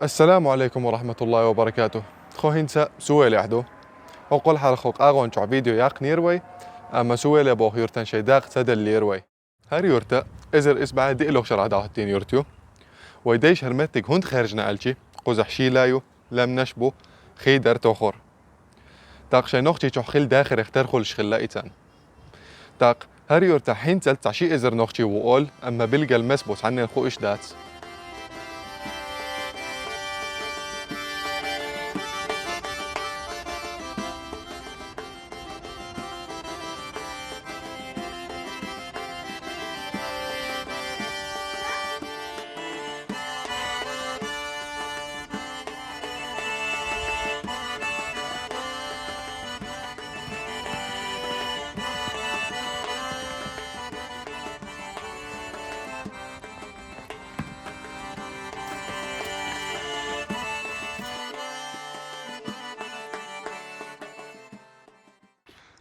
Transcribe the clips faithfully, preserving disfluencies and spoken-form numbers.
السلام عليكم ورحمة الله وبركاته. Тхо хӀинца Сувелехь ду. Оккхул хьалха кху агӀон чохь видео яьккхинера вай, амма Сувеле боху юьртан шайн дакъа ца деллера вай. ХӀара юрт эзар исс бӀе диълагӀчу шарахь дӀахӀоттийна юрт ю. Вай дайша хӀара меттиг хӀунда хаьржина аьлча, кхузахь шийла ю, лаьмнаш бу, хи дара тохур. ТӀаккха шайн Нохчийчохь хилла дахарх тера хуьлуш хилла и царна. ТӀаккха хӀара юьртахь хӀинццалц цхьа ши эзар нохчи ву олу, амма билггал маса бу, цхьаннена хууш дац.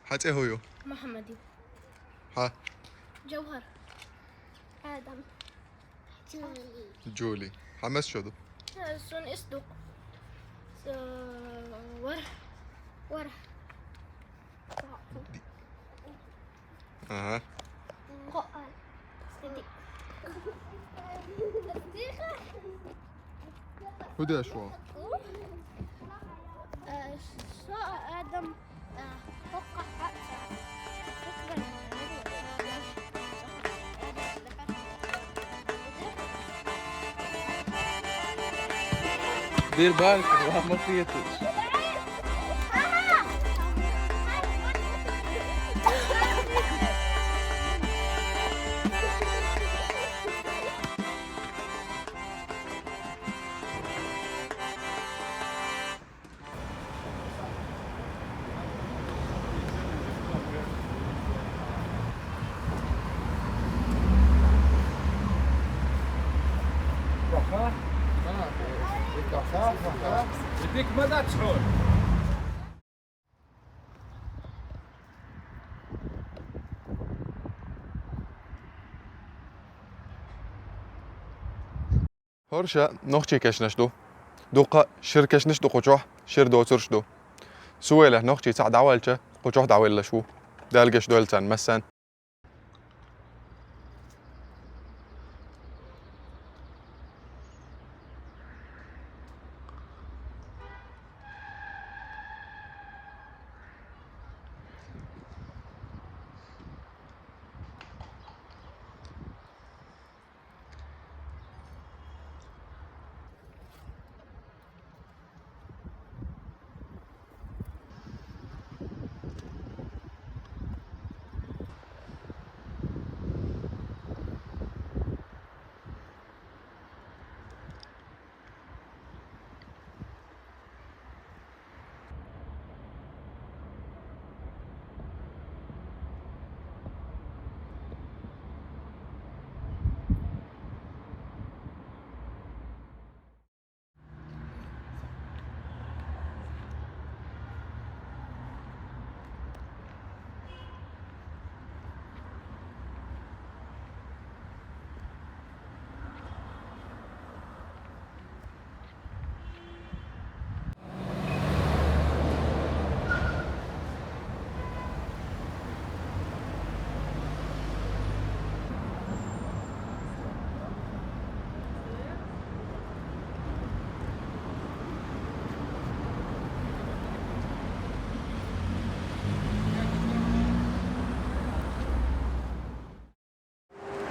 Хьан цӀе хӀун ю? Мухьаммад ю. Хьан? Джавхар. Адам. Джули. Джули. Хьан маса шо ду? Э, суна исс ду. Э, вар. Вар. Ага. ХӀун деш ву? Э, со Адам, э, хӀокху хьаъ ца. Дер барка, ва ма кхеташ. ХӀорш нохчийн кешнаш ду. Дуккха шира кешнаш ду кху чохь, шира доцурш ду. Сувелехь нохчий цхьаъ дӀаваьлча, кху чохь дӀавеллаш ву. Дала гечдойла царна массарна.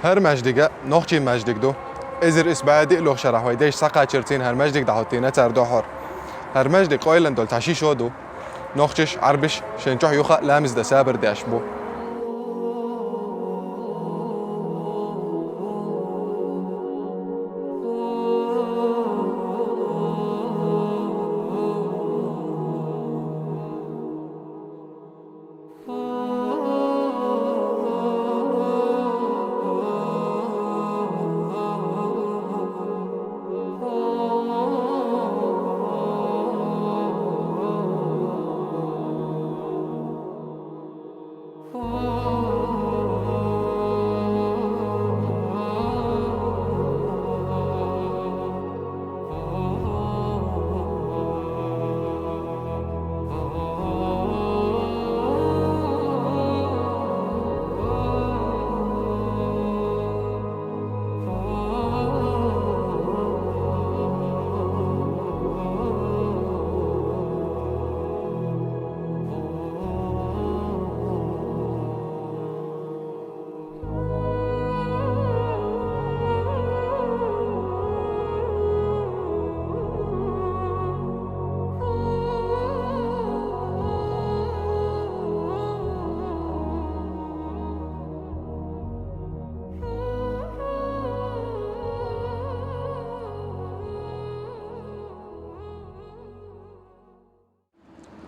ХӀара маьждиг нохчийн маьждиг ду. Эзар исс бӀе диълагӀчу шарахь вай дайша схьакхаччалц хӀара маьждиг дӀахӀоттийна цара дуьххьара. ХӀара маьждиг къойлан долу цхьа ши шо ду. Нохчаш, Ӏарбаш шайн чохь юха а ламаз дан сабар деш бу.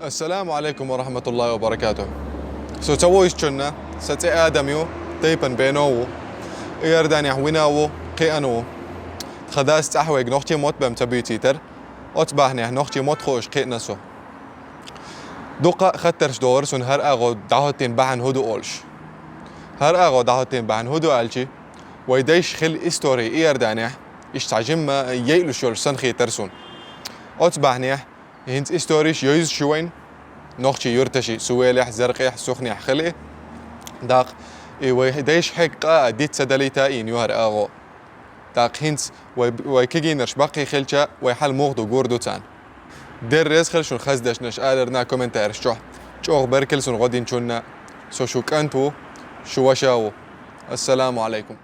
Ассаламу Ӏалайкум ва рахьматуллахӀи ва баракатухӀ. Со ца вуйсачунна, са цӀи Адам ю, тайпан бено ву, Иорданехь вина ву, кхиъна ву. Тха дас цӀахь вайга нохчийн мотт бен ца буьйцийтар, оцу бахьанехь нохчийн мотт хууш кхиъна со. Дуккха а хаттарш догӀура суна хӀара агӀо дӀахӀоттийна бахьана хӀун ду олуш. ХӀара агӀо дӀахӀоттийна бахьана хӀун ду аьлчи, вай дайша хилла истори Иорданехь, иштта цхьа жимма яйалуш йолуш санна хийтар суна. Оцу бахьанехь, хӀинца историш йовзаш ю вайн, нохчийн юьрташи, Сувелехь, Заркъехь, Сухнехь хили. ТӀаккха и вай дайша хьегна къа а диц ца далийта а ийна ю хӀара агӀо. ТӀаккха хӀинца вай, вай кегийнарш баккхий хилча, вай хьал муха ду гур ду царна. Дерриза хила шуна хаза дешнаш аларна комментарийш чохь. ЧӀогӀа беркалла суна гӀо динчунна. Со шун кӀант ву, шун ваша ву. Ассаламу Ӏалайкум.